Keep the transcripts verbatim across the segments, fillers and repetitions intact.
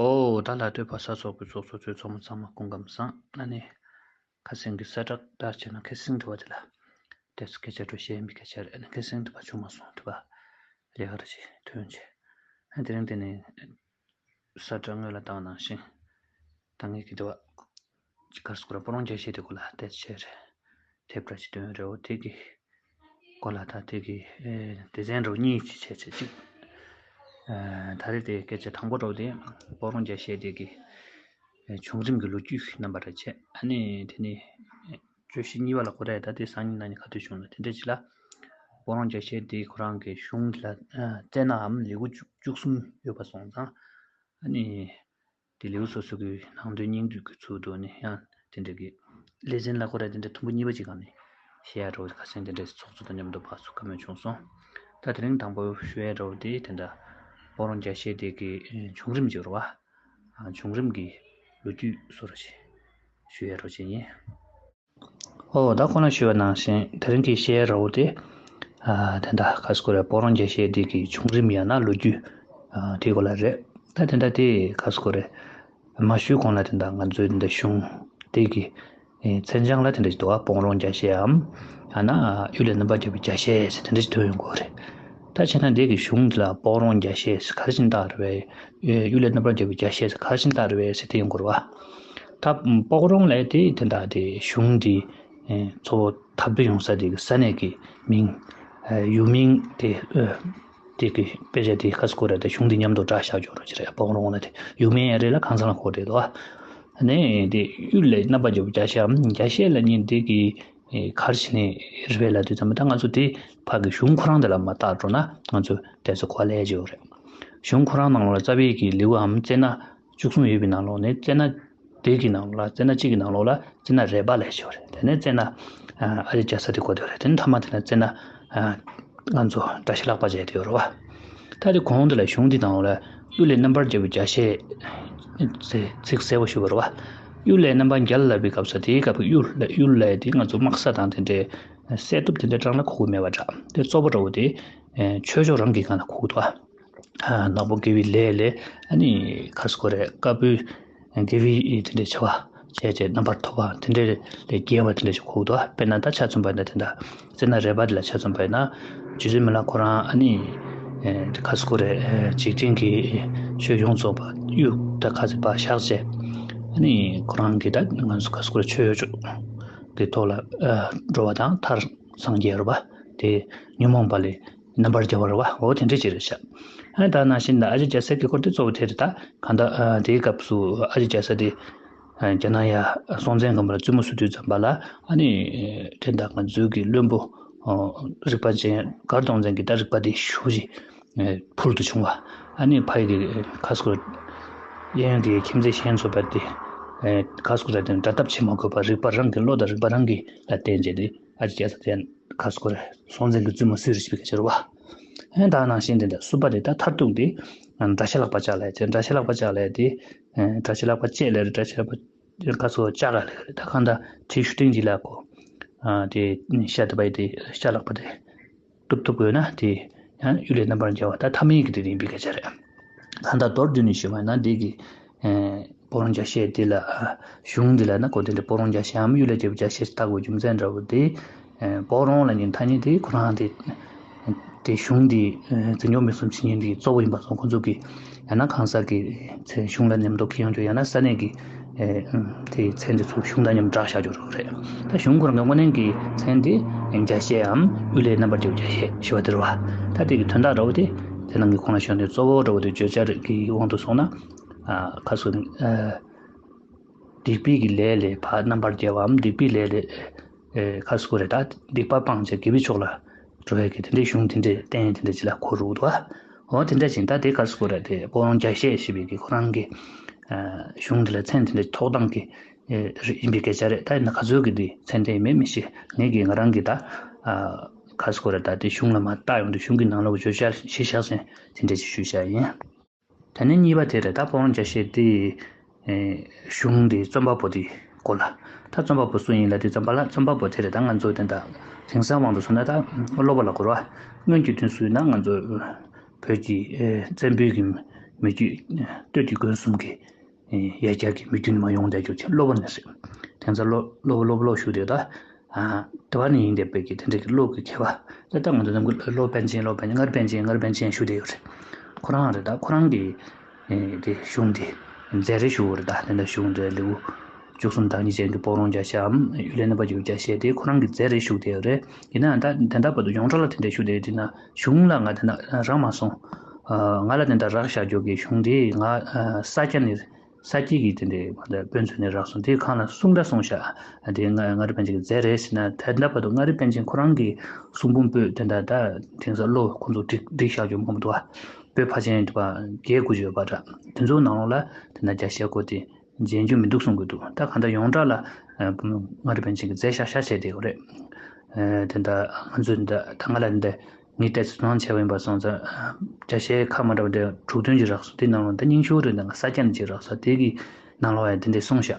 ཨོ། ད་ལ་སྟོད་པ་ས་ཚོགས་པའི་ཚོགས་གཙོ་ཚོས་ཚོགས་མི་ཚང་མ་སྐུ་ཁམས་བཟང་། ཨ་ནི། ཁ་སེང་གི་གསལ་བསྒྲགས་ལྟར་བྱས་ན་ཁ་སེང་དྲི་བ་དེ་ལ་དེ་ཚོ་སྐད་ཆ་འགྲོ་བཤད་མི་སྐད་ཆ་རེད། ཨ་ནི་ཁ་སེང་དྲི་བ་བྱུང་མ་སོང་། དྲི་བ་ལས་ཀ་ར་ཅིག་ཐོན་བྱས། ཨ་དེ་རིང་དེ་ནི་གསལ་བསྒྲགས་སྔོན་ལ་བཏང་ནང་བཞིན་ད་ངེད་ཀྱི་དྲི་བ་གར་སྐོར་སྤོ་རོང་རྒྱ་བཤད་དེ་སྐོར་ལ་བལྟས་བྱས་རེད། དེབ་འདྲ་ཅིག་ཐོན་རེད། འོ་དེ་གི་སྐོར་ལ་ད་དེ་གི་ཨེ་སྡེ་ཚན་འདྲ་བོ་གཉིས་ཅིག་བྱས་བྱས་ཅིག་ཨེ་ད་རེས་དེ་སྐད་ཆ་དང་པོ་འདྲ་བོ་དེ་སྤོ་རོང་རྒྱ་བཤད་དེ་གི་ཨེ་བྱུང་རིམ་གི་ལོ་རྒྱུས་ཀྱི་རྣམ་པ་འདྲ་བྱས། ཨ་ནི་དེ་ནི་ཨེ་བརྗོད་གཞི་གཉིས་པ་ལ་གོ་རེད། ད་དེ་སང་ཉིན་གནངས་ཉིན་ག་དུས་བྱུང་ན་དེ་འདྲ་ཅིག་ལ་སྤོ་རོང་རྒྱ་བཤད་དེ་ཁོ་རང་གི་གཞུང་ལ་ཨ་བཙལ་ནའམ་ལེའུ་བཅུ་གསུམ་ཡོད་པ་སོང་ཙང་། ཨ་ནི། དེ་ལེའུ་སོ་སོ་གི་ནང་དོན་སྙིང་བསྡུས་ཀྱི་ཚུལ་དུ་ནི་ཡང་དེ་འདྲ་གི་ལེ་ཚན་ལ་ཁོ་ར་དེ་འདྲ་དུམ་བུ་གཉིས་པ་ཅིག་སྒང་ནས་བཤད་ཡ་འདྲ་བོ་ཁ་སང་དེ་འདྲ་ཚོགས་གཙོ་དང་མཉམ་དུ་ཕར་ཚུར་བཀའ་མོལ་བྱུང་སོང་། ད་དེ་རིང་དང་པོ་ཞུ་ཡ་འདྲ་བོ་དེ་དེ་འདྲ་སྤོ་རོང་རྒྱ་བཤད་དེ་གི་བྱུང་རིམ་ཅིག་རེད་བ། བྱུང་རིམ་གྱི་ལོ་རྒྱུས་སོ་ར་ཞིག་ཞུ་ཡ་འདྲ་བོ་ཅིག་ཡིན། ཨོ། ད་ཁོ་ན་ཞུས་པ་ནང་བཞིན་དེ་རིང་གི་བཤད་ར་བོ་དེ། ཨ་དེ་འདྲ་ག་སྐོར་རེད། སྤོ་རོང་རྒྱ་བཤད་དེ་གི་བྱུང་རིམ་ཡང་ན་ལོ་རྒྱུས། ཨ་དེ་སྐོར་ལ་རེད། ད་དེ་འདྲ་དེ་ག་སྐོར་རེད། མ་ཞུས་གོང་ལ་དེ་འདྲ་ང་ཚོའི་དེ་འདྲ་གཞུང་དེ་གི་ཨེ་མཚན་བྱང་ལ་དེ་འདྲ་ཞིག་འདུག་བ། སྤོ་རོང་རྒྱ་བཤད་འམ། ཡང་ན་གཡུལ་ལས་རྣམ་པར་རྒྱལ་བའི་རྒྱ་བཤད་ཟེར་དེ་འདྲ་ཞིག་ཐོན་ཡོང་གི་རེད། ད་བྱས་ན་འདི་གི་གཞུང་འདི་ལ་སྤོ་རོང་རྒྱ་བཤད་ཟེར་ག་རེ་བྱས་ནས་བཏགས་རེད་པས། གཡུལ་ལས་རྣམ་པར་རྒྱལ་བའི་རྒྱ་བཤད་ཟེར་ག་རེ་བྱས་ནས་བཏགས་རེད་པས་ཟེར་དེ་ཡོང་གི་རེད་བ། ད་སྤོ་རོང་ལབ་དེ་དེ་འདྲ་དེ་གཞུང་འདི་ཨེ་གཙོ་བོ་འཐབ་རྩོད་ཡོང་ས་དེ་གི་ས་གནས་ཀྱི་མིང་། ཨེ་ཡུལ་མིང་དེ་ཨེ་དེ་གི་དཔེ་ཆ་དེ་ག་སྐོར་རེད། དེ་གཞུང་འདི་མཉམ་དུ་སྦྲགས་བཞག་ཆོག་རོགས་ཅི་རེད། སྤོ་རོང་ལབ་དེ་ཡུལ་མིང་ཡང་རེད་ལ་ཁང་ཚང་ལ་གོ་རེད་དོ། ནས་དེ་གཡུལ་ལས་རྣམ་པར་རྒྱལ་བའི་རྒྱ་བཤད་འམ། རྒྱ་བཤད་ལབ་མཁན་དེ་གི་ཨེ་ག་རེ་བྱས་ནས་རེད་པས་ལབ་དུས་ཙམ་པ། ད་ང་ཚོ་དེ་ཕ་གི་གཞུང་ཁོ་རང་དེ་ལ་མ་བལྟས་འགྲོ་ན་ང་ཚོ་དེ་ཚོ་གོ་ལས་ཡོད་རེད། གཞུང་ཁོ་རང་ནང་ལོགས་ལ་རྩ་བའི་གི་ལེའུའམ་ཚེ་ན་བཅུ་གསུམ་ཡོད་པའི་ནང་ལོགས་ནས་ཚེ་ན་དེ་གི་ནང་ལོགས་ལ་ཚེ་ན་གཅིག་གི་ནང་ལོགས་ལ་ཚེ་ན་རས་པ་ལབ་ཡོད་རེད། དེ་ནས་ཚེ་ན་ཨ་ཨ་རི་རྒྱ་ས་དེ་གོ་དེ་རེད། དེ་ནས་མཐའ་མ་དེ་ན་ཚེ་ན་ཨ་ང་ཚོ་འདྲ་བཤད་ལྷག་པ་བྱས་དེ་ཡོད་རེད་བ། ད་དེ་གོང་དེ་ལ་གཞུང་འདི་ནང་ལ་གཡུལ་ལས་རྣམ་པར་རྒྱལ་བའི་རྒྱ་བཤད་ཚིག་གསལ་པོ་ཞུ་བ་རེད་བ། གཡུལ་ལས་རྣམ་པར་རྒྱལ་ལབ་པའི་སྐབས་སུ་དེའི་སྐབས་གཡུལ་ལ་གཡུལ་ལ་དེ་ང་ཚོ་དམག་ས་དང་དེ་འདྲའི་གསལ་ཐུབ་དེ་འདྲའི་གྲངས་ལ་གོ་གི་མེད་པ་འདྲ། དེ་གཙོ་བོ་འདྲ་བོ་དེ་ཆོས་ཕྱོགས་རང་གི་སྒང་ལ་གོ་གི་འདུག་བ། ནག་པོ་དགེ་བའི་ལས་ལས་ཨ་ནི་ག་རེ་ཟེར་དགོས་རེད། དཀར་པོའི་དགེ་བའི་དེ་འདྲའི་བྱ་བ་བྱས་བྱས་རྣམ་པར་ཐོབ་པ་དེ་འདྲའི་ལས་རྒྱལ་བ་དེ་འདྲ་ཞིག་གོ་གི་འདུག་དཔེར་ན་ད་ཆ་མཚོན་པ་ཡིན་ན་དེ་འདྲ་ཚེ་ན་རས་པ་དེ་ལ་ཆ་མཚོན་པ་ཡིན་ན། རྗེ་བཙུན་མི་ལ་ཁོ་རང་ཨ་ནི་ག་རེ་ཟེར་དགོས་རེད། འཇིག་རྟེན་གྱི་ཆོས་ཡོངས་རྫོགས་པ་གཡུལ་ད་ག་ཚོད་པ་བཞག་བྱས། ཨ་ནི་ཁོ་རང་གི་ད་ང་ཚོ་ག་རེ་ཟེར་དགོས་རེད། ཆོས་ཕྱོགས་ཀྱི་ཐོག་ལ་འགྲོ་བ་དང་མཐར་སངས་རྒྱས་རེད་པ། དེ་ཉོན་མོངས་པ་ལས་རྣམ་པར་རྒྱལ་བ་རེད་བ། འོ་དེ་འདྲ་ཅིག་རེད་ཤག་ཨ་ད་ནང་བཞིན་ད་ཨ་ཅེ་རྒྱལ་སྲས་ཀྱི་སྐོར་དེ་གཙོ་བོ་དེ་རེད། ད་གང་ལྟར་དེའི་སྐབས་སུ་ཨ་ཅེ་རྒྱལ་སྲས་དེ་རྒྱ་ནག་ཡ་སྲོང་བཙན་སྒམ་པོ་ལ་བཙུན་མོ་བསུ་དུས་ཙམ་པ་ལ་ཨ་ནི་དེ་ད་ང་ཚོའི་གི་བློན་པོ་རིག་པ་ཅན་མགར་གདོང་བཙན་གྱི་ད་རིག་པ་དེ་ཞེ་པོ་ཅིག་ཕུལ་དུ་བྱུང་བ། ཨ་ནི་ཕ་ཡི་གི་ག་རེ་ཟེར་དགོས་རེད། གཡས་གཡོན་གྱི་ཁྱིམ་མཚེས་གཞན་ཚོ་བར་དེ་ག་རེ་ཟེར་དགོས་རེད། དེ་འདྲ་འདབ་བྱེད་མ་དགོས་པར་རིག་པ་རང་གི་བློ་དང་རིག་པ་རང་གི་ལ་བརྟེན་བྱས་ཏེ། ཨ་ཅེ་རྒྱལ་སྲས་དེ་ག་རེ་ཟེར་དགོས་རེད། སྲོང་བཙན་གྱི་བཙུན་མོ་བསུ་རུ་བྱེད་པའི་སྐད་ཆ་རེད་བ། ཨ་ད་ནང་བཞིན་དེ་འདྲ་གསུམ་པ་དེ་ད་མཐར་ཐུག་དེ་འདྲ་བཤད་ལྷག་པ་ལྕགས་ལབ་ཡ་དེ། འདྲ་བཤད་ལྷག་པ་ལྕགས་ལབ་ཡ་དེ། འདྲ་བཤད་ལྷག་པ་ལྕགས་ལབ་རེད། འདྲ་བཤད་ལྷག་པ་ག་རེ་ཟེར་ལྕགས་ལབ་རེད། ད་གང་ལྟར་དེའི་ཤུགས་རྐྱེན་གྱིས་ལ་གོ། ཨ་དེ་ཤ་དེ་པ་ཡི་དེ་ཤ་ལྷག་པ་དེ་གཏུབ་ཐུབ་དགོས་ན་དེ་ཡང་གཡུལ་ལས་རྣམ་པར་རྒྱལ་བ་ད་ཐ་མའི་གི་དེ་ཡིན་པའི་སྐད་ཆ་རེད། གང་ལྟར་མདོར་བསྡུས་ནས་ཞུས་པ་ན་འདི་གི་ཨེ་སྤོ་རོང་རྒྱ་བཤད་འདི་ལ་ཨ་གཞུང་འདི་ལ་ན་གོ་དེ་འདྲ་སྤོ་རོང་རྒྱ་བཤད་འམ་གཡུལ་ལས་རྒྱལ་བའི་རྒྱ་བཤད་ཟེར་བཏགས་པའི་རྒྱུ་མཚན་འདྲ་བོ་དེ། ཨེ་སྤོ་རོང་ལབ་མཁན་ཐ་སྙད་དེ་ཁོ་རང་དེ་དེ་གཞུང་འདི་ཨེ་འཛིན་སྐྱོང་མི་གསུམ་བྱེད་མཁན་འདི་གཙོ་བོ་ཡིན་པ་སོང་། ཁོ་ཚོ་གི་ཡང་ན་གང་ཟག་གི་མཚན་གཞུང་ལ་མཉམ་དུ་འཁྱེར་ཡོང་རྒྱུ། ཡང་ན་ས་གནས་ཀྱི་ཨེ་དེའི་མཚན་དེ་ཚོ་གཞུང་དང་མཉམ་སྦྲགས་བཞག་རྒྱུ་རེད། ད་གཞུང་ཁོ་རང་གི་དངོས་གནས་ཀྱི་མཚན་དེ་རྒྱ་བཤད་འམ་གཡུལ་ལས་རྣམ་པར་རྒྱལ་བའི་རྒྱ་བཤད་ཞེས་པ་དེ་རེད་བ། ད་དེ་གི་དོན་དག་འདྲ་བོ་དེ་དེ་ནང་གི་ཁོང་ལ་ཞུ་ནས་གཙོ་བོ་འདྲ་བོ་དེ་བརྗོད་བྱ་རིགས་ཀྱི་དབང་དུ་སོང་ན། ཨ་ཁ་སོ་ཨ་སྡིག་པའི་གི་ལས་ལས་ཕར་རྣམ་པར་རྒྱལ་བའམ་སྡིག་པའི་ལས་ལས་ཨེ་ཁ་སོ་རེད། ད་སྡིག་པ་སྤངས་བྱས་དགེ་བའི་ཕྱོགས་ལ་འགྲོ་བའི་གི་དེ་འདྲའི་གཞུང་དེ་འདྲའི་བསྟན་དེ་འདྲ་ཅིག་ལ་གོ་རུ་འདུག་ཨ། འོ་དེ་འདྲ་ཅིག་ད་དེ་ག་རེ་ཟེར་དགོས་རེད། དེ་སྤོ་རོང་རྒྱ་བཤད་ཞེས་པའི་གི་ཁོ་རང་གི་ཨ་གཞུང་འདི་ལ་མཚན་དེ་འདྲ་ཐོགས་སྟངས་ཀྱི་ཨེ་རེད་ཡིན་པའི་སྐད་ཆ་རེད། ད་ཡིན་ན་ག་ཚོད་ཀྱི་དེ་མཚན་དེ་ཡིན་མིན་མི་ཤེས། ངས་ཀྱི་ང་རང་གི་ད་ཨ་ག་རེ་ཟེར་དགོས་རེད། ད་དེ་གཞུང་ལ་མ་བལྟས་ཡོང་དུས་གཞུང་གི་ནང་ལོགས་བརྗོད་བྱ་གཞི་བཞག་ཟིན་དེ་འདྲ་ཅིག་ཞུས་བཞག་ཡིན། དེ་ནས་གཉིས་པ་དེ་རེད། ད་སྤོ་རོང་རྒྱ་བཤད་དེ་ཨེ་གཞུང་དེ་རྩོམ་པ་པོ་དེ་གོ་ལ། ད་རྩོམ་པ་པོ་སུ་ཡིན་ལབ་དུས་ཙམ་པ་ལ་རྩོམ་པ་པོ་དེ་རེད། ད་ང་ཚོ་དེ་འདྲ་དེང་སང་དབང་དུ་སོང་ན་ད་སློབ་པ་ལ་གོ་ར། སྔོན་གྱི་དུས་སུ་ཡིན་ན་ང་ཚོ་བོད་ཀྱི་ཨེ་བཙན་པོའི་གི་ མི་རྒྱུད་སྟོད་ཀྱི་དགོན་གསུམ་གྱི་ཡ་གྱལ་གྱི་མི་རྒྱུད་ནས་མར་ཡོང་བསྡད་རྒྱུ་ཅིག་སློབ་དཔོན་ནས་རེད། དེང་སང་སློབ་སློབ་སློབ་སློབ་ཞུགས་དེ་ད་དེ་བ་ནས་ཡིན་བསྡད་པའི་གི་དེ་འདྲ་གི་སློབ་ཀྱི་མཁས་པ་ད་ལྟ་ང་ཚོ་ནམ་རྒྱུན་སློབ་པཎ་ཆེན་སློབ་པཎ་ཆེན་སྔར་པཎ་ཆེན་སྔར་པཎ་ཆེན་ཞུ་བསྡད་ཡོད་རེད། ཁོ་རང་རེད། ད་ཁོ་རང་གི་དེ་གཞུང་དེ་མཛད་རེས་ཞུ་བ་རེད། ད་དེ་འདྲ་གཞུང་དེ་ལེའུ་བཅུ་གསུམ་དང་གཉིས་ཅན་གྱི་པོ་རོང་རྒྱ་ཤད་འམ་ཡུལ་ལྷའི་རྣམ་པར་འགྱུར་བའི་རྒྱ་ཤད་དེ་ཁོ་རང་གིས་མཛད་རེས་ཞུ་བསྡད་ཡོད་རེད། ཡིན་ནའང་ད་དེ་འདྲ་བར་དུ་ཡོངས་གྲགས་ལ་དེ་འདྲ་ཞུ་བསྡད་ཡོད་དེ་ན་གཞུང་ལ་ང་དེ་འདྲ་རག་མ་སོང་། ང་ལ་དེ་འདྲ་རག་བཞག་རྒྱུ་གི་གཞུང་དེ་ང་ས་སྐྱ་ནས་ས་སྐྱའི་གི་དེ་འདྲའི་དཔེ་མཛོད་ནས་རག་སོང་། དེའི་སྒང་ལ་གསུང་སྒྲ་གསུངས་ཤག་དེ་ང་མངའ་རིས་པཎ་ཆེན་གྱིས་མཛད་རེད་ཟེར་ན། ད་ལྟ་བར་དུ་མངའ་རིས་པཎ་ཆེན་ཁོ་རང་གི་གསུང་འབུམ་པོད་དེ་འདྲ་ད་དེང་སང་བློ་ཁོང་ཚོ་བསྒྲིགས་བསྒྲིགས་བཞག་རྒྱུ་མང་པོ་འདུག་ཨ། པོད་ཕལ་ཆེར་དེ་བ་བརྒྱད་དགུ་ཡོད་པ་འདྲ། དེ་ཚོའི་ནང་ལོགས་ལ་དེ་འདྲ་རྒྱ་ཤད་སྐོར་དེ་མཇལ་རྒྱུ་མི་འདུག་གསུང་གི་འདུག་ད་གང་ལྟར་ཡོངས་གྲགས་ལ་མངའ་རིས་པཎ་ཆེན་གྱིས་མཛད་ཤག་ཤག་བྱས་བསྡད་ཡོད་རེད། དེ་འདྲ་ང་ཚོས་འདི་ད་ང་ལ་འདི་ངས་ཏོག་ཙམ་དོ་སྣང་བྱས་པ་ཡིན་པ་སོང་ཙང་། རྒྱ་ཤད་ཁག་མ་འདྲ་བ་དེ་དྲུག་བདུན་ཅིག་རག་སོང་། དེའི་ནང་ལ་ད་རྙིང་ཤོས་རེད། འདི་ང་ས་སྐྱ་ནས་ཅིག་རག་སོང་། དེ་གི་ནང་ལ་ཡང་དེ་འདྲས་གསུངས་ཤག་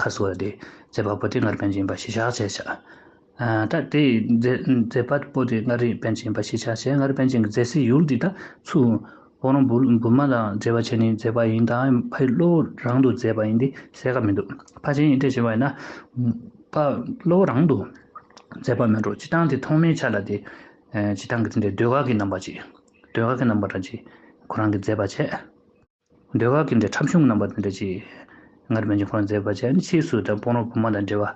ཁ་སོ་དེ་མཛད་པ་པོ་དེ་མངའ་རིས་པཎ་ཆེན་ཡིན་པ་གཞི་བཞག་བྱས་ཤག་ད་དེ་མཛད་མཛད་པ་པོ་དེ་མངའ་རིས་པཎ་ཆེན་ཡིན་པ་གཞི་བཞག་བྱས། མངའ་རིས་པཎ་ཆེན་གྱི་མཛད་སའི་ཡུལ་འདི་ད་ཚུར་སྤོ་རོང་བུ་བུ་མ་ལ་འབྲེལ་བ་བྱས་ནས་མཛད་པ་ཡིན་དང་ཕ་ཡུལ་གློ་བོ་རང་དུ་མཛད་པ་ཡིན་དེ་གསལ་ཁ་མི་འདུག་ཕལ་ཆེར་ཡིན་འདྲ་བྱས་པ་ཡིན་ན་ཕ་གློ་བོ་རང་དུ་མཛད་པ་མིན་འགྲོ། སྤྱིར་བཏང་དེ་ཐོག་མའི་ཆ་ལ་དེ་སྤྱིར་བཏང་གི་དེ་འདྲའི་ཟློས་གར་གྱི་རྣམ་པ་ཅིག་ཟློས་གར་གྱི་རྣམ་པ་འདྲ་ཅིག་ཁོ་རང་གིས་མཛད་པ་བྱས། ཟློས་གར་གྱི་འདྲ་འཁྲབ་གཞུང་རྣམ་པ་དེ་འདྲ་ཅིག་མངའ་རིས་པཎ་ཆེན་ཁོ་རང་མཛད་པ་བྱས། ཨ་ནི་ཕྱིས་སུ་ད་སྤོ་རོང་བུ་མ་དང་འབྲེལ་བ་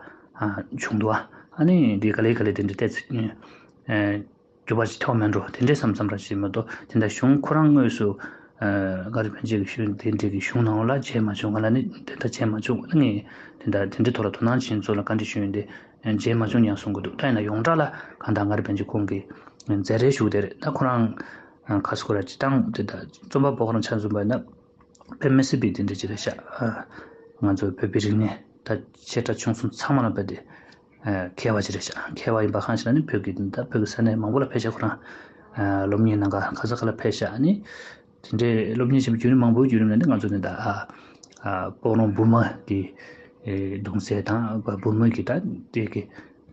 བྱུང་འདུག་ཨ་ནི་འདི་ག་ལེ་ག་ལེ་དེ་འདྲ་ཏོག་ཙམ་འགྱུར་བ་ཞིག་ཐོགས་མེད་འགྲོ། དེ་འདྲའི་བསམ་བསམ་རང་ཞིག་མ་གཏོགས། དེ་འདྲ་གཞུང་ཁོ་རང་དངོས་སུ་མངའ་རིས་པཎ་ཆེན་གྱི་གཞུང་དེ་འདྲའི་གི་གཞུང་ནང་ལ་མཇལ་མ་བྱུང་། ང་ལ་ནི་དེ་འདྲ་མཇལ་མ་བྱུང་། ངས་དེ་འདྲ་དེ་འདྲའི་ཐོག་ལ་དོ་སྣང་བྱེད་མཁན་ཚོ་ལ་བཀའ་འདྲི་ཞུ་ཡོང་དེ་མཇལ་མ་བྱུང་སྙམ་གསུང་གི་འདུག་ད་ཡིན་ན་ཡོངས་གྲགས་ལ་གང་ལྟར་མངའ་རིས་པཎ་ཆེན་ཁོང་གིས་མཛད་རེས་ཞུ་བསྡད་རེད། ད་ཁོ་རང་ཁ་སོ་ཁོ་ར་སྤྱིར་བཏང་དེ་ད་རྩོམ་པ་པོ་ཁོ་རང་ཆ་མཚོན་པ་ཡིན་ན་དཔེ་མི་སྲིད་པའི་དེ་འདྲ་ཅིག་རེད་ཤག་ང་ཚོ་བོད་པའི་རིག་གནས་ད་ཆེ་ཕྲ་ཆུང་གསུམ་ཚང་མ་ལ་དཔེ་དེ་མཁས་པ་ཅིག་རེད་ཤག་མཁས་པ་ཡིན་པ་གང་ཞིག་ལ་ནི་བོད་ཀྱི་ད་བོད་ཀྱི་ས་གནས་མང་པོ་ལ་ཕལ་ཆེར་ཁོ་རང་སློབ་གཉེར་གནང་ག་ག་ས་ག་ལ་ཕེབས་ཤག་ཨ་ནི་དེ་འདྲའི་སློབ་གཉེར་བྱེད་པའི་བརྒྱུད་རིམ་མང་པོའི་བརྒྱུད་རིམ་ནས་ནི་ང་ཚོ་ནི་ད་སྤོ་རོང་བུ་མ་གི་གདུང་སྲས་དང་བུ་མོ་གི་ད་དེ་གི་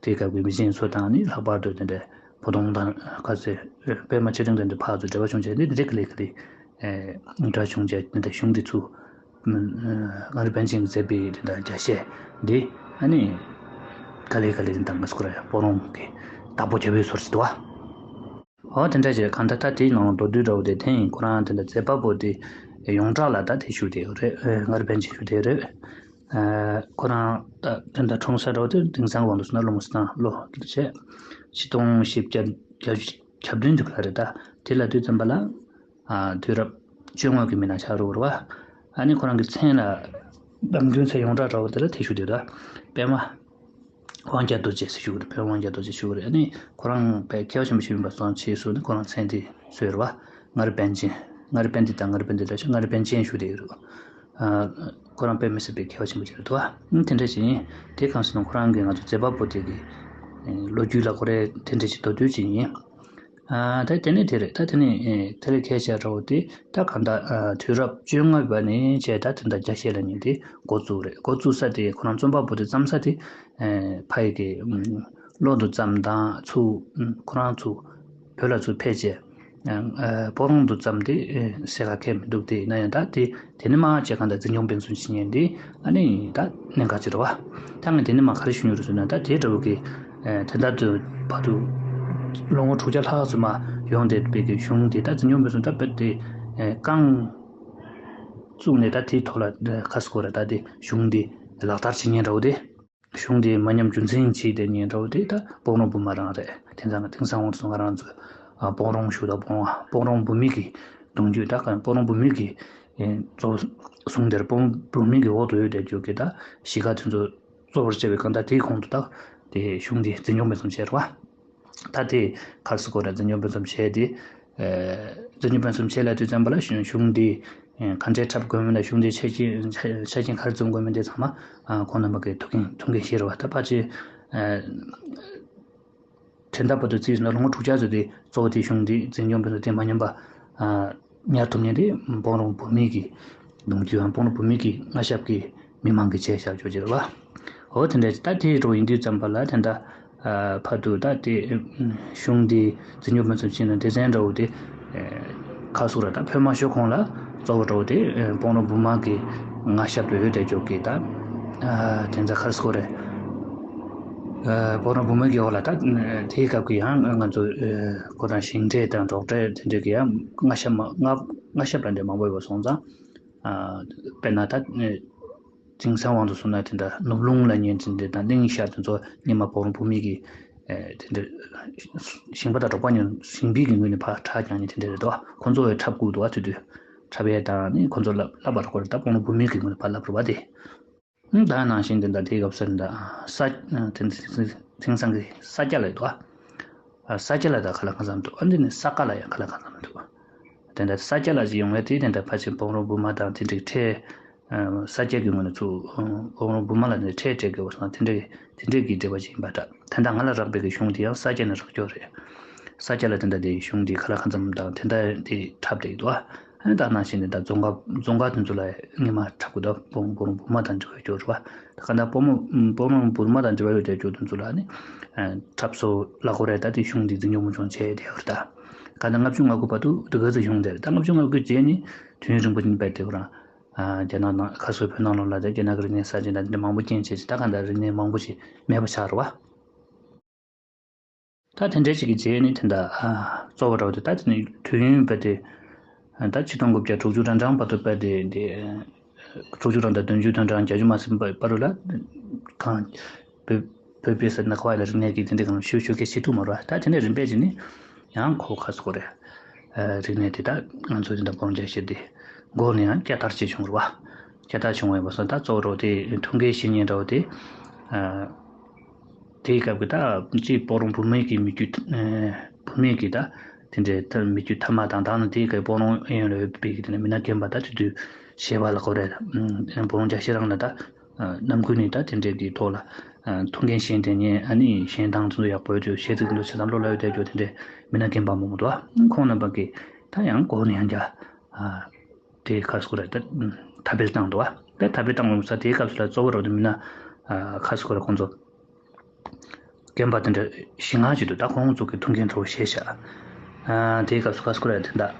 དེ་སྐབས་ཀྱི་མི་ཆེན་ཚོ་དང་ནི་ལྷག་པར་དུ་དེ་འདྲའི་བུ་སྟོང་དང་ཁ་ཚེ་པད་མ་ཆོས་སྒྲོན་དེ་འདྲ་ཕར་ཚུར་འབྲེལ་བ་བྱུང་བྱས་ནས་འདི་འདྲའི་ག་ལེ་ག་ལེ་འདྲ་བྱུང་བྱས་དེ་འདྲ་གཞུང་འདི་ཚུར་མངའ་རིས་པཎ་ཆེན་གྱིས་མཛད་པའི་དེ་འདྲ་རྒྱ་ཤད་འདི་ཨ་ནི་ག་ལེ་ག་ལེ་དེ་འདྲ་ང་ཚོ་ཁོ་ར་སྤོ་རོང་གི་བདག་པོ་རྒྱབ་པའི་ཚོར་ཞིག་འདུག་བ། འོ་དེ་འདྲ་བྱས་གང་ལྟར་ད་དེའི་ནང་མདོར་བསྡུས་འདྲ་བོ་དེ་དེ་ཡིན། ཁོ་རང་དེ་འདྲ་མཛད་པ་པོ་དེ་ཡོངས་གྲགས་ལ་ད་དེ་ཞུ་བསྡད་ཡོད་རེད། མངའ་རིས་པཎ་ཆེན་ཞུ་བསྡད་ཡོད་རེད། ཁོ་རང་ད་དེ་འདྲ་འཁྲུངས་ས་འདྲ་བོ་དེ་དེང་སང་དབང་དུ་སོང་ན་ལོ་ངོ་སྟོང་ལོ་དེ་བྱས་ཆིག་སྟོང་བཞི་བརྒྱ་གྱ་བདུན་དེ་ག་ལ་རེད། ད་དེ་ལ་དུས་ཙམ་པ་ལ་དུས་རབས་བཅོ་ལྔ་གི་མི་ནང་ཆགས་རོགས་རེད་བ། ཨ་ནི་ཁོ་རང་གི་མཚན་ལ་གདམ་རྒྱུ་མཚན་ཡོངས་གྲགས་འདྲ་བོ་དེ་ལ་དེ་ཞུ་བསྡད་ཡོད། ད་པད་མ། དབང་རྒྱལ་རྡོ་རྗེ་ཟེར་ཞུ་གི་རེད། དཔོན་དབང་རྒྱལ་རྡོ་རྗེ་ཞུ་གི་རེད། ཨ་ནི་ཁོ་རང་དཔེ་མཁས་པ་ཆེན་པོ་ཞིག་ཡིན་པ་སོང་ཕྱིས་སུ་ནི་ཁོ་རང་མཚན་དེ་གསོལ་བ། མངའ་རིས་པཎ་ཆེན། མངའ་རིས་པཎྜི་ཏ་དང་མངའ་རིས་པཎྜི་ཏ་ལ་ཞུ་མངའ་རིས་པཎ་ཆེན་ཞུ་བསྡད་ཡོད་རེད། ཨ་ཁོ་རང་དཔེ་མི་སྲིད་པའི་མཁས་པ་ཆེན་པོ་ཞིག་རེད་འདུག་བ། ཨ་དེ་འདྲ་ཞིག་ཡིན། དེ་གང་ཟེར་ན་ཁོ་རང་གི་ང་ཚོ་མཛད་པ་པོ་དེ་གི་ལོ་རྒྱུས་ལ་ཁོ་རའི་དེ་འདྲ་ཞིག་མདོར་བསྡུས་ཅིག་ཡིན། ཨ་ད་དེ་ནས་དེ་རེད། ད་དེ་ནས་ཨེ་དེ་ལས་ཁྱད་ཆེ་འདྲ་བོ་དེ་ད་གང་ལྟར་ཨ་དུས་རབས་བཅོ་ལྔ་པ་ནས་བྱས་ད་དེ་འདྲ་རྒྱ་ཤད་ལབ་མཁན་དེ་འགོ་བཙུགས་རེད། འགོ་བཙུགས་ས་དེ་ཁོ་རང་རྩོམ་པ་པོ་དེ་བརྩམས་ས་དེ་ཨེ་ཕ་ཡི་གི་ཨམ་གློ་བོ་བརྩམས་དང་ཚུར་ཨམ་ཁོ་རང་ཚུར་བོད་ལ་ཚུར་ཕེབས་བྱས་ཨ་སྤོ་རོང་དུ་བརྩམས་དེ་ཨེ་གསལ་ཁ་ཁེལ་མི་འདུག་དེ་ཡིན་ན་ཡང་ད་དེ་དེ་ནས་མར་བྱས་གང་ལྟར་འཛིན་སྐྱོང་སྤེལ་གསུམ་བྱེད་མཁན་དེ་ཨ་ནི་ད་གནད་འགག་ཅིག་རེད་བ། ད་ངས་དེ་ནས་མར་ག་རེ་ཞུ་མྱོང་རེད་ཟེར་ན། ད་དེ་འདྲ་བོ་གི་ཨེ་དེ་ལྟར་དུ་བར་དུ་ལོ་ངོ་དྲུག་བརྒྱ་ལྷག་ཙམ་མར་ཡོང་བསྡད་པའི་གི་གཞུང་དེ་ད་འཛིན་སྐྱོང་སྤེལ་གསུམ་ད་དཔེ་དེ་ཨེ་རྐང་བཙུགས་ནས་ད་དེའི་ཐོག་ལ་ཁ་སྐོར་ར་ད་དེ་གཞུང་དེ་ལག་བསྟར་བྱེད་མཁན་འདྲ་བོ་དེ། གཞུང་དེ་མ་ཉམས་རྒྱུན་འཛིན་བྱས་བསྡད་མཁན་འདྲ་བོ་དེ་ད་སྤོ་རོང་བུ་མ་རང་རེད། དེང་སང་དེང་སང་འོང་སོང་ང་རང་ཚོ་ཨ་སྤོ་རོང་ཞུ་ད་སྤོ་རོང་སྤོ་རོང་བུད་མེད་ཀྱི་གདུང་རྒྱུད་ད་ག་སྤོ་རོང་བུད་མེད་ཀྱི་ཨེ་གཙོ་བོ་གཞུང་དེར་སྤོ་རོང་བུད་མེད་ཀྱི་འོག་ཏུ་ཡོད་བསྡད་རྒྱུ་གི་ད་གཞིས་ཀ་དེ་ཚོ་གཙོ་བོར་བྱས་པའི་གང་ལྟར་དེའི་གོང་དུ་ད་དེ་གཞུང་དེ་འཛིན་སྐྱོང་སྤེལ་གསུམ་བྱས་རེད་བ། ད་དེ་ཁ་སི་ཀོ་ར་འཛིན་སྐྱོང་སྤེལ་གསུམ་བྱས་ཏེ། ཨ་འཛིན་སྐྱོང་སྤེལ་གསུམ་བྱས་ལ་དུས་ཙམ་པ་ལ་གཞུང་གཞུང་འདི་ཨ་ག་འདྲའི་འཁྲབ་དགོས་མིན་ལ་གཞུང་འདི་ཆ་རྐྱེན་ཆ་ཆ་རྐྱེན་ག་རེ་འཛོམས་དགོས་མིན་དེ་ཚང་མ་ཨ་ཁོང་རྣམ་པ་གི་ཐུགས་འགན་ཐུགས་འགན་བཞེས་རེད་བ། ད་ཕལ་ཆེར་ཨ་དྲན་ད་བར་དུ་བརྩིས་ཡོད་ན་ལོ་ངོ་དྲུག་ཅུ་ཙམ་དེ་གཙོ་བོ་དེ་གཞུང་འདི་འཛིན་སྐྱོང་སྤེལ་གསུམ་དེ་མ་ཉམས་པ་ཨ་ཉར་ཐུབ་མཁན་དེ་སྤོ་རོང་བུད་མེད་ཀྱི་གདུང་རྒྱུད་ཨ་སྤོ་རོང་བུད་མེད་ཀྱི་མངའ་ཞབས་ཀྱི་མི་མང་གིས་བྱས་བཞག་ཆོག་ཅེས་རེད་བ། འོ་དེ་འདྲ་ད་དེ་འདྲ་བོ་ཡིན་དུས་ཙམ་པ་ལ་དེ་འདྲ་ཨ་ཕར་དུ་ད་དེ་གཞུང་འདི་འཛིན་སྐྱོང་སྤེལ་གསུམ་བྱས་ན་སྡེ་ཚན་འདྲ་བོ་དེ་ཨ་ཁ་སུ་ར་ད་ཕེབས་མ་ཤོར་གོང་ལ་ གཙོ་བོ་འདྲ་བོ་དེ་སྤང་རོང་བུ་མ་གི་མངའ་ཞབས་ལ་ཡོད་དེ་ཅོག་གི་ད་དེ་ཚ་ཁར་སྐོར་རེད། སྤང་རོང་བུ་མ་གི་འོག་ལ་ད་དེའི་སྐབས་ཀྱི་ཡང་ང་ཚོ་ཁོ་རང་ཞིང་འབྲེལ་དང་འབྲོག་འབྲེལ་དེ་འདྲ་གི་ཡང་མངའ་ཞབས་མ་མངའ་མངའ་ཞབས་ལ་འདྲ་མང་པོ་ཡོད་པ་སོང་ཙང་། དཔེར་ན་ད། དེང་སང་དབང་དུ་སོང་ན་དེ་འདྲ་ནུབ་ལུང་ལ་ཉན་ཚུལ་འདི་དང་གླིང་ཤར་དེ་ཚོ་སྔོན་མ་བོང་རོང་བུ་མེད་ཀྱི་དེ་འདྲ་ཞིང་པ་དང་འབྲོག་པ་ཉོན་ཞིང་པའི་གི་ངོས་ནས་ཕར་ཁྲག་རྒྱག་ཉེན་དེ་འདྲ་རེད་དོ། ཁོང་ཚོ་བས་འཁྲབ་དགོས་འདུག་བ། དེ་དུས་འཁྲབ་ཡས་དང་ནི་ཁོང་ཚོ་ལབ་ལབ་པར་ཁོ་རེ་ད་བོང་རོང་བུ་མེད་ཀྱི་ངོས་ནས་ཕར་ལབ་རུ་བ་དེ། ད་ནང་བཞིན་དེ་འདྲ་དེའི་སྐབས་སུ་འདྲ་ས་དེ་དེང་སང་གི་ས་སྐྱ་ལ་ཡོད་དོ། ས་སྐྱ་ལ་ད་ཁ་ལ་ཁ་ཙམ་འདུག་ཨ་འདི་ནི་ས་ཀ་ལ་ཡང་ཁ་ལ་ཁ་ཙམ་འདུག་དེ་འདྲ་ས་སྐྱ་ལ་ཅིག་ཡོང་བས་དེ་དེ་འདྲ་ཕལ་ཆེར་བོང་རོང་བུ་མ་དང་དེ་འདྲའི་ཁྲལ། ས་སྐྱ་གི་ངོས་ནས་ཚུར་བོང་རོང་བུ་མ་ལ་ནི་ཁྲལ་སྤྲད་དགོས་པ་སོང་དེ་འདྲའི་དེ་འདྲའི་གི་འབྲེལ་བ་ཅིག་ཡིན་པ་འདྲ། དེ་འདྲ་ང་ལ་རག་པའི་གི་གཞུང་དེ་ཡང་ས་སྐྱ་ནས་རག་ཀྱོག་རེད། ས་སྐྱ་ལ་དེ་འདྲ་དེ་གཞུང་དེ་ཁ་ལ་ཁ་ཙམ་དང་དེ་འདྲ་དེ་འཁྲབ་བསྡད་འདུག་ཨ་ནི་ད་ནང་བཞིན་དེ་འདྲ་རྫོང་ཁ་རྫོང་ཁ་དེ་ཚོ་ལ་ངེས་མ་འཁྲབ་དགོས་འདུག་བོང་བོང་རོང་བུ་མ་དང་འབྲེལ་བའི་ཀྱོག་རེད་བ། ད་ག་འདྲ་བོང་རོང་བུ་མ་དང་འབྲེལ་བ་ཡོད་དེ་ཀྱོག་དེ་ཚོ་ལ་ནི་འཁྲབ་སོ་ལ་གོ་རེད། ད་དེ་གཞུང་དེ་འཛིན་སྐྱོང་མུ་ཆུང་བྱས་དེ་ཡོད་རེད། ད་ག་འདྲ་ལྔ་བཅུ་ང་དགུ་བར་དུ་དེ་ག་ཚོད་གཞུང་དེ་རེད། ད་ལྔ་བཅུ་ང་དགུ་རྗེས་ནི་དུས་ཡུན་རིང་པོ་ཅིག་ནི་བས་དེ་ཁོ་རང་རྒྱ་ནག་ནང་ཁ་སོ་བོད་ནང་ལོགས་ལ་དེ་རྒྱ་ནག་གི་རིག་གནས་གསར་བརྗེ་དང་དེ་འདྲ་མང་པོ་རྐྱེན་བྱས་ཅིག་ད་ག་འདྲ་རིག་གནས་མང་པོ་ཞིག་མེད་པ་ཆགས་རེད་བ། ད་དེ་འདྲའི་ཞིག་གི་རྗེས་ནི་དེ་འདྲ་གཙོ་བོ་འདྲ་བོ་དེ་ད་དེ་ནི་དུས་ཡུན་བས་དེ་ད་ཆིག་སྟོང་དགུ་བརྒྱ་དྲུག་ཅུ་གྲངས་གྲངས་བར་དུ་བས་དེ་དེ་དྲུག་ཅུ་གྲངས་དང་བདུན་ཅུ་དོན་གྲངས་བརྒྱད་ཅུ་མ་ཟིན་པ་བར་དུ་ལ་གང་བོད་བོད་པའི་ས་ནག་པ་ལ་རིག་གནས་ཀྱི་དེ་འདྲའི་གང་ཞུ་ཞུ་མཁན་ཞིག་ཐུག་མ་རེད་བ། ད་དེ་ནས་རིམ་པས་ཀྱིས་ནི་ཡང་ཁོ་ཁ་སོ་རེད། རིག་གནས་དེ་དག་ང་ཚོ་དེ་འདྲ་བོང་རྒྱ་ཤེས་དེ་འགོ་ནས་ཡང་བསྐྱར་དར་བྱེད་བྱུང་རེད་བ། བསྐྱར་དར་བྱུང་བའི་བར་སོང་ད་གཙོ་བོ་རོ་དེ་ཐུན་ཀའི་བཤེས་གཉེན་འདྲ་བོ་དེ། དེའི་སྐབས་ཀྱི་ད་ཅིག་སྤང་རོང་བུ་མེད་ཀྱི་མི་རྒྱུད། བུ་མེད་ཀྱི་ད་དེ་འདྲའི་ད་མི་རྒྱུད་ཐ་མ་དང་ད་ནི་དེའི་སྐབས་སྤང་རོང་གཡས་གཡོན་ལ་ཡོད་པའི་གི་དེ་འདྲ་མི་སྣ་རྒན་པ་ད་དེ་དུས་བྱེད་པ་ལ་གོ་རེད། བུ་རོང་རྒྱ་ཤེས་རང་ལ་ད་ནམ་རྒྱུན་ནས་ད་དེ་འདྲའི་གི་ཐོག་ལ་ཐུགས་འགན་བཞེས་དེ་ཉན་ཨ་ནི་གཞན་དང་དེ་ཚོ་ཡག་པོ་ཡོད་དུས་གཞས་ཚིག་འདུག་བྱེད་སྟངས་བློ་ལ་ཡོད་དེ་རྒྱུ་དེ་འདྲའི་མི་སྣ་རྒན་པ་མང་པོ་འདུག་ཁོང་རྣམ་པ་གི་ད་ཡང་གོ་ནས་ཡང་རྒྱ། དེའི་ཁ་སྐོར་རེད་ད། ཐབས་སྤེལ་བཏང་འདུག་བ། དེ་ཐབས་སྤེལ་བཏང་ལུགས་ས་དེའི་སྐབས་སུ་ལ་གཙོ་བོ་རོ་དེ་མི་སྣ། ཁ་སྐོར་རེད་ཁོང་ཚོ། རྒན་པ་དེ་འདྲ་བཞི་ལྔ་ཅིག་འདུག་ད་ཁོང་ཚོ་གི་ཐུགས་འགན་ཐོག་བཞེས་བཞག་དེའི་སྐབས་སུ་ཁ་སྐོར་རེད་དེ་འདྲ།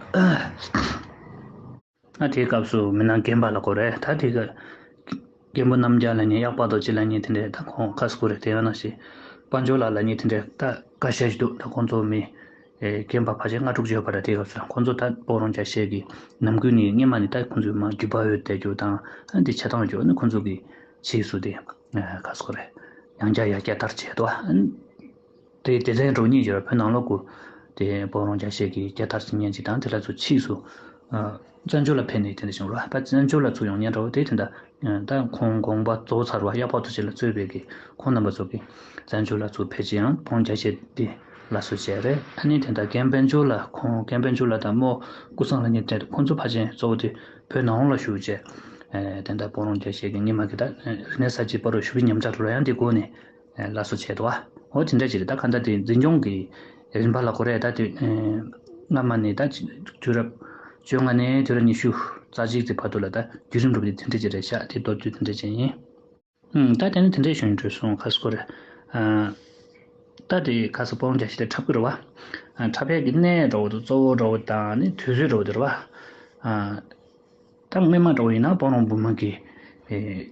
ཨ་དེའི་སྐབས་སུ་མི་སྣ་རྒན་པ་ལ་གོ་རེད་ད་དེ་ག་རྒན་པོ་རྣམ་རྒྱལ་ལ་ཉེ་གཡག་པ་རྡོ་རྗེ་ལ་ཉེ་དེ་འདྲས་ད་ཁོང་ཁ་སྐོར་རེད་དེ་ཡང་ན་ཞེ། དཔལ་འབྱོར་ལགས་ལ་ཉེ་དེ་འདྲས་ད་བཀའ་ཤག་ཞིག་འདུག་ད་ཁོང་ཚོ་མི། རྒན་པ་ཕལ་ཆེར་ལྔ་དྲུག་ཅིག་ཡོད་པ་རེད་དེ་སྐབས་སུ་ཁོང་ཚོ་ད་སྤང་རོང་རྒྱ་ཤེས་ཀྱི་ནམ་རྒྱུན་ནས་སྔོན་མ་ནས་ད་ཁོང་ཚོའི་མ་རྒྱུད་པ་ཡོད་བསྡད་རྒྱུ་དང་ཨ་འདི་བྱེད་སྟངས་ཡོད་རྒྱུ་ཨ་ནི་ཁོང་ཚོ་གི་ཕྱིས་སུ་དེ་ཁ་སྐོར་རེད་ཡང་བསྐྱར་ཡང་བསྐྱར་དར་བྱས་འདུག་ཨ། དེ་དེ་ལས་འགྲོ་ཉེས་ཡོད་བོད་ནང་ལོགས་ཀུ། དེ་སྤང་རོང་རྒྱ་ཤེས་ཀྱི་རྒྱ་དར་ཞིག་ཉན་ཅིག་དང་དེ་ལ་ཚོ་ཕྱིས་སུ། བཙན་བྱོལ་ལ་ཕེབས་ནས་དེ་འདྲ་བྱུང་ར་བ་བཙན་བྱོལ་ལ་ཚུར་ཡོང་ཉན་འདྲ་བོ་དེ་དེ་འདྲ། ད་ཁོང་དགོངས་པ་རྫོགས་ཚར་བ་གཡག་པ་ཐུགས་རྗེ་ལ་གཙོས་པའི་གི་ཁོང་རྣམ་པ་ཚོ་གི་བཙན་བྱོལ་ལ་ཚུར་ཕེབས་ཅིག་ཡང་སྤང་རྒྱ་ཤེས་དེ་ལ་སོ་བྱས་རེད། ཨ་ནི་དེ་འདྲ་རྒན་དཔལ་འབྱོར་ལ་ཁོང་རྒན་དཔལ་འབྱོར་ལ་དང་རྨོ་ཀུ་སང་ལ་ཉན་དེ་ཁོང་ཚོ་ཕལ་ཆེར་གཙོ་བོ་དེ་བོད་ནང་ལོགས་ལ་བཞུགས་བྱས། དེ་འདྲ་སྤང་རོང་རྒྱ་ཤེས་ཀྱི་སྔོན་མ་གི་ད་རིག་གནས་གསར་བརྗེ་བར་དུ་ཞུ་བའི་ཉམས་ཆག་འགྲོ་ཡང་དེ་སྒོ་ནས། ལ་སོ་བྱས་འདུག་བ། འོ་དེ་འདྲ་ཅིག་རེད་ད་ག་འདྲ་དེ་འཛིན་སྐྱོང་གི་རིམ་པ་ལ་གོ་རེད་ད་དེ། སྔ་མ་ནས་ད་དུས་རབས་བཅོ་ལྔ་ནས་དུས་རབས་ཉི་ཤུ་རྩ་གཅིག་དེ་བར་དུ་ལ་ད་བརྒྱུད་རིམ་རུབ་དེ་དེ་འདྲ་ཅིག་རེད་ཤག་དེ་མདོར་བསྡུས་དེ་འདྲ་ཅིག་ཡིན། ད་དེ་ནི་དེ་འདྲ་ཞུ་ཡིན་འགྲོ་སོང་ཁ་སྐོར་རེད། ད་དེ་ཁ་སོ་སྤང་རྒྱ་ཤེས་དེ་འཁྲབ་གི་རེད་བ། འཁྲབ་ཡས་ཀྱི་གནས་འདྲ་བོ་དང་གཙོ་བོ་འདྲ་བོ་དང་ནི་དུས་ཚོད་འདྲ་བོ་དེ་རེད་བ། ད་སྔོན་མ་འདྲ་བོ་ཡིན་ན་སྤང་རོང་བུ་མོ་གི་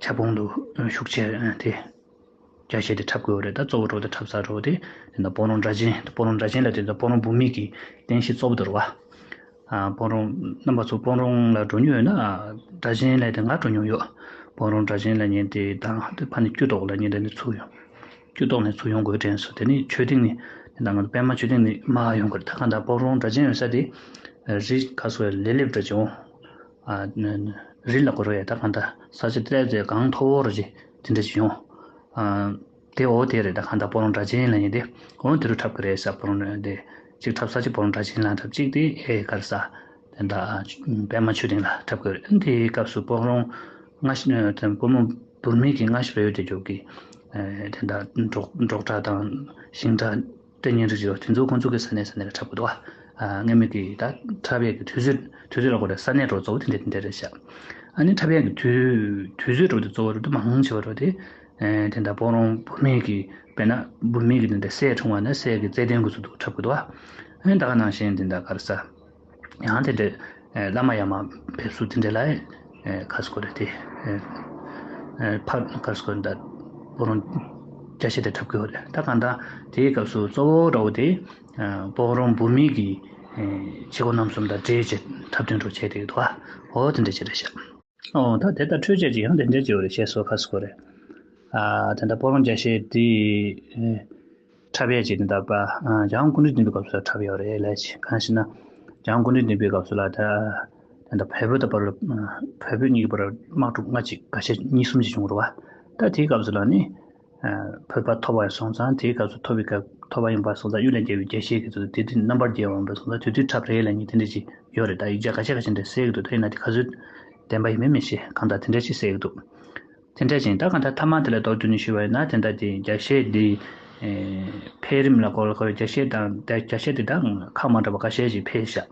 ཁྱབ་ཁོངས་དུ་ཤུགས་ཆེ་དེ། རྒྱ་ཆེ་དེ་འཁྲབ་དགོས་རེད་ད་གཙོ་བོ་འདྲ་བོ་དེ་འཁྲབ་ས་འདྲ་བོ་དེ་དེ་འདྲ་སྤང་རོང་སྒྲ་གཅན་སྤང་རོང་སྒྲ་གཅན་ལ་དེ་འདྲ་སྤང་རོང་བུ་མོ་གི་རྟེན་གཞི་གཙོ་བོ་དེ་རེད་བ། སྤང་རོང་རྣམ་པ་ཚོ་སྤང་རོང་ལ་འགྲོ་མྱོང་ཡོད་ན་སྒྲ་གཅན་ལ་དེ་ང་འགྲོ་མྱོང་ཡོད། སྤང་རོང་སྒྲ་གཅན་ལ་ཉན་དེ་དང་དེ་ཕ་ནི་སྐྱུ་ཏོག་ལ་ཉན་དེ་ནི་ཚུར་ཡོང་། སྐྱུ་ཏོག་ནས་ཚུར་ཡོང་དགོས་དྲན་སོང་དེ་ནི་ཆོས་སྡིངས་ནི་དེ་འདྲ་ང་ཚོ་པད་མ་ཆོས་སྡིངས་ནི་མར་ཡོང་དགོས་རེད་ད་གང་ལྟར་སྤང་རོང་སྒྲ་གཅན་ཡོད་ས་དེ་རི་ཁ་སོ་ལེ་ལེབ་འདྲ་བྱུང་། རི་ལ་གོ་རོ་ཡ་ད་གང་ལྟར་ས་ཆ་ཏྲེ་ཙེ་གང་མཐོ་བོ་ར་ཅི་དེ་འདྲ་ཅིག་ཡོང་། དེ་འོ་དེ་རེད་ད་གང་ལྟར་སྤང་རོང་སྒྲ་གཅན་ལ་ཡིན་ཏེ་འོ་དེ་རུ་འཁྲབ་གི་རེད་ས་སྤང་རོང་དེ་གཅིག་འཁྲབ་ས་ཅིག་སྤང་རོང་སྒྲ་གཅན་ལ་འཁྲབ་གཅིག་དེ་ཨེ་གར་ས་དེ་འདྲ་པད་མ་ཆོས་སྡིངས་ལ་འཁྲབ་གི་རེད་དེའི་སྐབས་སུ་སྤང་རོང་སྔ་ཕྱི་དེ་སྤོ་མོ་བུར་མིག་གི་སྔ་ཕྱི་རེ་ཡོད་དེ་འཇོག་གི་དེ་འདྲ་འབྲོག་འབྲོག་གྲྭ་དང་ཞིང་གྲྭ། ལྟེ་གཉེན་རིགས་ཡོད་དེ་ཚོ་ཁོང་ཚོ་གི་ས་གནས་ས་གནས་ལ་འཁྲབ་དགོས་འདུག་བ། སྔ་མོ་གི་ད་འཁྲབ་ཡས་ཀྱི་དུས་ཚོད་དུས་ཚོད་ལ་གོ་རེ་ས་གནས་འགྲོ་གཙོ་བོ་དེ་འདྲ་དེ་འདྲ་རེད་ཤག་ཨ་ནི་འཁྲབ་ཡས་ཀྱི་དུས་དུས་ཚོད་འགྲོ་དེ་གཙོ་བོ་རེད་དེ་མང་ཆེ་བ་འགྲོ་དེ། དེ་འདྲ་སྤང་རོང་བུ་མེད་ཀྱི་དཔེར་ན་བུ་མེད་ཀྱི་དེ་འདྲ་སྲས་འཁྲུངས་པ་ན་སྲས་ཀྱི་རྩེ་ལྡན་དགོས་ཚུལ་དུ་འཁྲབ་དགོས་འདུག་བ། ཨ་ནི་ད་ག་ནང་བཞིན་དེ་འདྲ་ག་རེ་ཟ། ཡང་དེ་འདྲ་ བླ་མ་ཡར་མར་ཕེབས་བསུ་དེ་འདྲ་ལ་ཁ་སྐོར་རེད་དེ། ཕར་ཁ་སྐོར་ད་སྤོ་རོང་རྒྱ་བཤད་དེ་འཁྲབ་གི་ཡོད་རེད། ད་གང་ལྟར་དེའི་སྐབས་སུ་གཙོ་བོ་འདྲ་བོ་དེ་སྤོ་རོང་བོད་མིའི་གི་བྱེད་སྒོ་རྣམ་གསུམ་དང་འབྲེལ་བྱས་འཁྲབ་སྟོན་འདྲ་བྱས་དེ་འདུག་ཨོ་དེ་འདྲ་ཅིག་རེད་ཤག་ཨོ་ད་དེ་ལྟར་འཕྲོས་བྱས་ཀྱི་ཡང་དེ་འདྲ་ཅིག་ཡོད་རེད་ཞེས་སོགས་ཁ་སྐོར་རེད། ཨ་དེ་འདྲ་སྤོ་རོང་རྒྱ་བཤད་དེ། འཁྲབ་ཡས་ཅིག་དེ་འདྲ་པ། འཇམ་དབྱངས་སྐུ་ཕྲེང་བདུན་པའི་སྐབས་སུ་འཁྲབ་ཡོད་རེད་ལས་ཅིག་གང་ཞེ་ན། འཇམ་དབྱངས་སྐུ་ཕྲེང་བདུན་པའི་སྐབས་སུ་ལ་ད། དེ་འདྲ་བལ་བོད་དང་བར་བལ་བོད་གཉིས་ཀྱི་བར་དམག་འཁྲུག་ལྔ་ཅིག་ཁ་ཤས་གཉིས་གསུམ་ཅིག་བྱུང་རེད་བ། ད་དེའི་སྐབས་སུ་ལ་ནི། བོད་པ་ཐོབ་པ་སོང་ཙང་དེའི་སྐབས་སུ་ཐོབ་པའི་སྐབས་ཐོབ་པ་ཡིན་པ་སོང་ཙང་གཡུལ་ལས་རྒྱལ་བའི་རྒྱལ་གཞས་ཀྱི་ཚུལ་དེ་དུས་རྣམ་པར་རྒྱལ་བ་ཡིན་པ་སོང་ཙང་དེ་དུས་འཁྲབ་རེད་ལབ་མཁན་དེ་འདྲ་ཅིག་ཡོད་རེད། ད་ཡིག་ཆ་ཁ་ཤས་ཁ་ཤས་འདྲ་གསལ་གི་འདུག་ད་ཡིན་ན་དེ་ག་ཚོད་བདེན་པ་ཡིན་མིན་མི་ཤེས། གང་ལྟར་དེ་འདྲ་ཅིག་གསལ་གི་འདུག་དེ་འདྲ་ཅིག་ད་གང་ལྟར་མཐའ་མ་དེ་ལ་མདོར་བསྡུས་ནས་ཞུས་པ་ཡིན་ན་དེ་འདྲ་དེ་རྒྱ་གཞས་འདི། འཕེལ་རིམ་ལ་སྐོར་ལ་སྐོར་རྒྱ་གཞས་དང་རྒྱ་གཞས་དེ་དག་ཁག་མ་འདྲ་བ་ཁ་ཤས་ཤིག་འཕེལ་ཤག་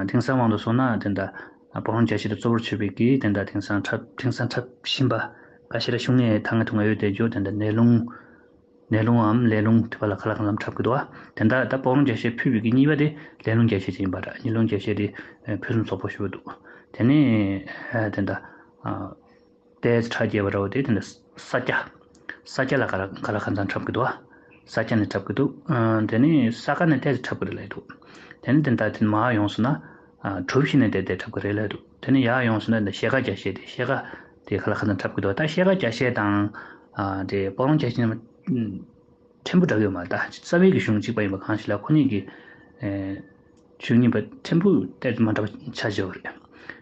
དེང་སང་དབང་དུ་སོང་ན་དེ་འདྲ་སྤོ་རོང་རྒྱ་གཞས་དེ་གཙོ་བོར་ཆུད་པའི་གི་དེ་འདྲ་དེང་སང་འཁྲབ་དེང་སང་འཁྲབ་བཞིན་པ་ཁ་ཤས་ལ་ཤུགས་ངན་ཐང་ངན་ཐུང་ངན་ཡོད་དེ་འཇོག་དེ་འདྲ་ནས་ལུང་། ནས་ལུང་འམ་ལས་ལུང་དེ་བ་ལ་ཁ་ལག་ཁ་ལམ་འཁྲབ་གི་འདུག་བ། དེ་འདྲ་ད་སྤོ་རོང་རྒྱ་གཞས་ཕུད་པའི་གི་གཉིས་པ་དེ་ལས་ལུང་རྒྱ་གཞས་ཅིག་ཡིན་པ་འདྲ། ལས་ལུང་རྒྱ་གཞས་དེ་ཕུན་སུམ་ཚོགས་པོ་ཞེ་པོ་འདུག་དེ་ནས་དེ་འདྲ། ཏའི་ཙི་ཁྲ་རྒྱས་པ་འདྲ་བོ་དེ་དེ་འདྲ་ས་སྐྱ། ས་སྐྱ་ལ་ག་ལ་ག་ལ་གང་འཚམ་འཁྲབ་ཀྱི་འདུག་ས་སྐྱ་ནས་འཁྲབ་ཀྱི་འདུག་དེ་ནས་ས་དགའ་ནས་ཏའི་ཙི་འཁྲབ་ཀྱི་རེད་ལབ་འདུག་དེ་ནས་དེ་འདྲ་དེ་མར་ཡོང་སོང་ན། གྲུ་བཞི་ནས་ཏའི་ཏའི་འཁྲབ་ཀྱི་རེད་ལབ་འདུག་དེ་ནས་ཡར་ཡོང་སོང་ན་ཤེལ་དཀར་རྒྱ་གཞས་དེ་ཤེལ་དཀར་དེ་ག་ལ་གང་འཚམ་འཁྲབ་ཀྱི་འདུག་ད་ཤེལ་དཀར་རྒྱ་གཞས་དང་། དེ་སྤོ་རོང་རྒྱ་གཞས་ཕྲན་བུ་འདྲ་གི་ཡོད་མ་རེད། ད་རྩ་བའི་གི་གཞུང་གཅིག་པ་ཡིན་པ་གང་ཞིག་ལ་ཁོ་གཉིས་ཀྱི་གཞུང་གཉིས་པ་ཕྲན་བུ་ཏོག་ཙམ་མ་འདྲ་བ་ཆགས་ཀྱི་ཡོད་རེད།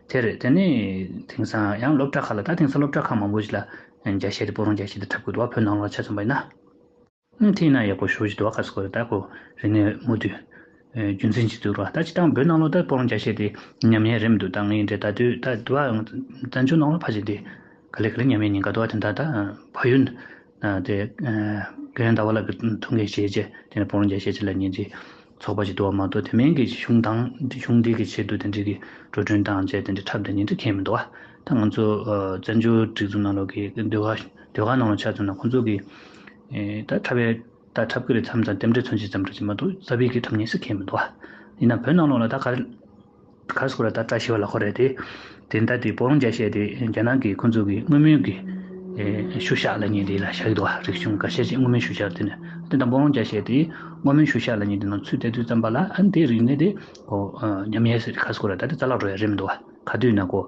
དེ་རེད། དེ་ནས་དེང་སང་ཡང་སློབ་གྲྭ་ཁག་ལ་ད་དེང་སང་སློབ་གྲྭ་ཁག་མང་པོ་ཞིག་ལ་རྒྱ་གཞས་དེ་སྤོ་རོང་རྒྱ་གཞས་དེ་འཁྲབ་དགོས་འདུག་བ། བོད་ནང་ལོགས་ཆ་མཚོན་པ་ཡིན་ན། ཨང་དེ་ཡིན་ན་ཡག་པོ་ཞེ་པོ་ཅིག་འདུག་བ། ག་ཟེར་དགོས་རེད། ད་ཁོ་རིག་གནས་མུ་མཐུད་རྒྱུན་འཛིན་བྱེད་དུ་འགྲོ་བ། ད་སྤྱིར་བཏང་བོད་ནང་ལོགས་ད་སྤོ་རོང་རྒྱ་གཞས་དེ་ཉམས་ཉེས་རེད་མི་འདུག་ད་ངས་འདྲི་ད་དུས་ད་དུ་བ་བཙན་བྱོལ་ནང་ལ་ཕལ་ཆེར་དེ་ག་ལེ་ག་ལེ་ཉམས་ཉེས་ཉེན་ཁ་འདུག་བ། དེ་འདྲ་ད་བལ་ཡུལ་དེ་རྒན་ཟླ་བ་ལགས་ཀྱི་ཐུགས་འགན་བཞེས་རྗེས་དེ་ནས་སྤོ་རོང་རྒྱ་གཞས་ཅིག་ལབ་མཁན་ཅིག་ཚོགས་པ་ཅིག་འདུག་བ་མ་གཏོགས་དེ་མིན་གྱི་གཞུང་དང་གཞུང་འདི་གི་ཆེད་དུ་དེ་འདྲ་གི་འགྲོ་གྲོན་བཏང་བྱས་དེ་འདྲ་འཁྲབ་དེ་ཉིན་དུ་ཁེལ་མི་འདུག་བ། ད་ང་ཚོ་བཙན་བྱོལ་སྒྲིག་འཛུགས་ནང་ལོགས་ཀྱི་ཟློས་གར་ཟློས་གར་ནང་ལ་ཆ་མཚོན་ན་ཁོང་ཚོ་གི་ད་འཁྲབ་པའི་ད་འཁྲབ་ཀྱི་རེད། མཚམས་མཚམས་རྟེན་འབྲེལ་མཚོན་བྱེད་ཙམ་འདྲ་ཅིག་མ་གཏོགས་རྩ་བའི་གི་འཁྲབ་མཁན་སུ་ཁེལ་མི་འདུག་བ། ཡིན་ན་བོད་ནང་ལོགས་ལ་ད་ག་རེ་ག་རེ་ཟེར་དགོས་རེད། ད་བཀྲ་ཤིས་པ་ལ་ཁོ་རེད་དེ། དེ་ལྟ་དེ་སྤོ་རོང་རྒྱ་གཞས་དེ་རྒྱ་ནག་གི་ཁོང་ཚོ་གི་སྔོན་མའི་གི་ཤུལ་བཞག་ལབ་མཁན་དེ་ལ་བཞག་གི་འདུག་བ། རིག་གཞུང་འགའ་ཤས་ཅིག་སྔོན་མའི་ཤུལ་བཞག་དེ་ནས་དེ་དང་སྤོ་རོང་རྒྱ་གཞས་དེ་སྔོན་མའི་ཤུལ་བཞག་ལབ་མཁན་དེ་ནང་ཚུད་བསྡད་དུས་ཙམ་པ་ལ་ཨ་ནི་དེ་རིག་གནས་དེ་ཁོ་ཉམས་ཉེས་ཟེར་ག་རེ་ཟེར་དགོས་རེད། ད་དེ་རྩ་བརླག་འགྲོ་ཡ་རེད་མི་འདུག་བ། ག་དུས་ན་ཁོ་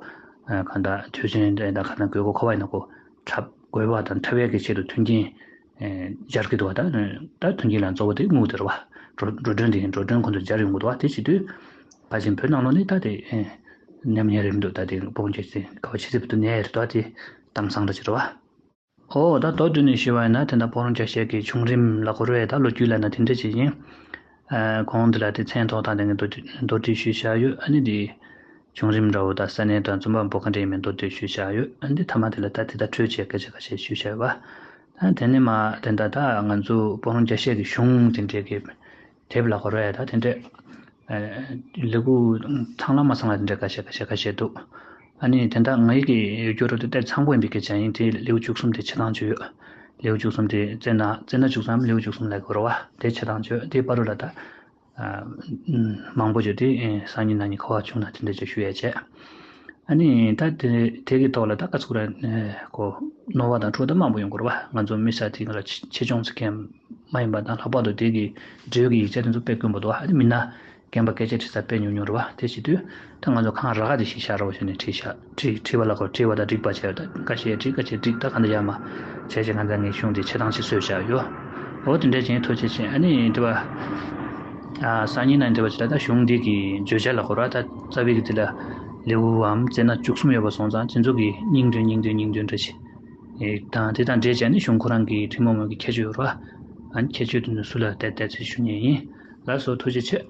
གང་ལྟར་དུས་ཆེན་དང་གང་ལྟར་དགོས་མཁོ་ཁོ་བ་ཡིན་ན་ཁོ་འཁྲབ་དགོས་པ་དང་འཁྲབ་ཡས་ཀྱི་ཆེད་དུ་མཐུན་རྐྱེན་སྦྱར་གྱི་འདུག་བ། ད་ད་མཐུན་རྐྱེན་ལ་གཙོ་བོ་དེ་དངུལ་དེ་རེད་བ། འགྲོ་འགྲོ་གྲོན་དེ་ཡིན། འགྲོ་གྲོན་ཁོང་ཚོས་སྦྱར་ཡོང་གི་འདུག་བ། དེ་བྱེད་དུས་ཕལ་ཆེར་བོད་ནང་ལོགས་ནས་ད་དེ་ཉམས་ཉེས་རེད་མི་འདུག་ད་དེ་སྤོ་རོང་རྒྱ་གཞས་ག་བ་ཆེ་ཚད་བུ་དུ་ནས་རེད་དོ། དེ་གཏམ་བཟང་འདྲ་ཅིག་རེད་བ། ཨོ་ད་མདོར་བསྡུས་ནས་ཞུས་པ་ཡིན་ན་དེ་འདྲ་སྤོ་རོང་རྒྱ་གཞས་ཀྱི་བྱུང་རིམ་ལ་གོ་རེ་ད་ལོ་རྒྱུས་ལ་ན་དེ་འདྲ་ཅིག་ཡིན། གོང་འདི་ལ་དེ་མཚན་ཐོག་དང་ལྡན་གྱི་མདོར་བསྡུས་མདོར་བསྡུས་ཞུས་བཞག་ཡོད། ཨ་ནི་དེ་བྱུང་རིམ་འདྲ་བོ་དང་ས་གནས་དང་རྩོམ་པ་པོ་ག་འདྲ་ཡིན་མིན་མདོར་བསྡུས་ཞུས་བཞག་ཡོད། ཨ་ནི་དེ་མཐའ་མ་དེ་ལ་ད་དེ་ལྟར་འཕྲོས་བྱས་སྐད་ཆ་ཁ་ཤས་ཞུས་བཞག་ཡོད་པ། ད་དེ་ནས་མ་དེ་འདྲ་ད་ང་ཚོ་སྤོ་རོང་རྒྱ་གཞས་ཀྱི་གཞུང་དེ་འདྲའི་གི་དེབ་ལ་གོ་རེ་ད་དེ་འདྲའི་ལེའུ་ཚང་ལ་མ་ཚང་ལ་དེ་འདྲའི་ཁ་ཤས་ཁ་ཤས་ཁ་ཤས་འདུག་ཨ་ནི་དེ་འདྲ་ངའི་གི་ཡོད་རྒྱུ་རུ་དེ་ལྟར་ཚང་པོ་ཡིན་པའི་སྐད་ཆ་ཡིན། དེ་ལེའུ་བཅུ་གསུམ་དེ་ཕྱེ་སྟངས་བཅོས་ཡོད། ལེའུ་བཅུ་གསུམ་དེ་རྩེ་ན་རྩེ་ན་བཅུ་གསུམ་ལེའུ་བཅུ་གསུམ་ལ་གོ་ར་བ་དེ་ཕྱེ་སྟངས་བཅོས་དེ་བར་རུ་ལ་ད་མང་པོ་བཅོས་དེ་སང་ཉིན་གནངས་ཉིན་ཁ་བ་བྱུང་ན་དེ་འདྲ་ཅིག་ཞུ་ཡ་བྱས། ཨ་ནི་ད་དེ་དེ་གི་ཐོག་ལ་ད་ཀ་ཚུགས་ར་གོ་རྣོ་བ་དང་འཕྲོ་ད་མང་པོ་ཡོང་གོ་ར་བ། ང་ཚོ་མི་ས་དེ་ག་ལ་ཆེ་ཆུང་ཚེ་མཁན་མ་ཡིན་པ་དང་ལྷག་པར་དུ་དེ་གི་འབྲེལ་ཡོད་ཀྱི་ཡིག་ཆ་དེ་ཚོ་དཔེ་དཀོན་པོ་འདུག་ཨ་ནི་མི་སྣ་རྒན་པ་སྐད་ཆ་དྲི་ས་དཔེ་ཉུང་ཉུང་རེད་བ། དེ་བྱེད་དུས་ད་ང་ཚོ་གང་རག་ག་དེ་ཞིག་བཞག་རོགས་བྱས་ནས་བྲིས་བཞག་བྲིས་བྲིས་པ་ལ་གོ་བྲིས་པ་དང་བསྒྲིགས་པ་བྱས་ད་འགའ་ཤས་བྲིས་འགའ་ཤས་བསྒྲིགས་ད་གང་ལྟར་ཡར་མར་བྱས་བྱས་གང་ལྟར་ངས་གཞུང་དེ་ཕྱེ་སྟངས་ཤིག་བཟོས་བཞག་ཡོད། འོ་དེ་འདྲ་བྱས་ཐུགས་རྗེ་ཆེ། ཨ་ནི་འདི་བ་ཨ་སང་ཉིན་ན་འདི་བ་ཅི་ད་ད་གཞུང་འདི་གི་བརྗོད་བྱ་ལ་གོ་ར་ད་རྩ་བའི་གི་དེ་ལ་ལེའུའམ་རྩེ་ན་བཅུ་གསུམ་ཡོད་པ་སོང་ཙང་དེ་ཚོ་གི་སྙིང་དོན་སྙིང་དོན་སྙིང་དོན་འདྲ་ཞིག་དང་དེ་དང་འབྲེལ་བྱས་ནས་གཞུང་ཁོ་རང་གི་ཐུན་མོང་མ་གི་ཁྱད་ཆོས་ཡོད་ར། ཨ་ནི་ཁྱད་ཆོས་དེ་ཚོ་སུ་ལ་བལྟས་བལྟས་ཚུལ་ཞུ་ཉན་ཡིན། ལགས་སོ་ཐུགས་རྗེ་ཆེ།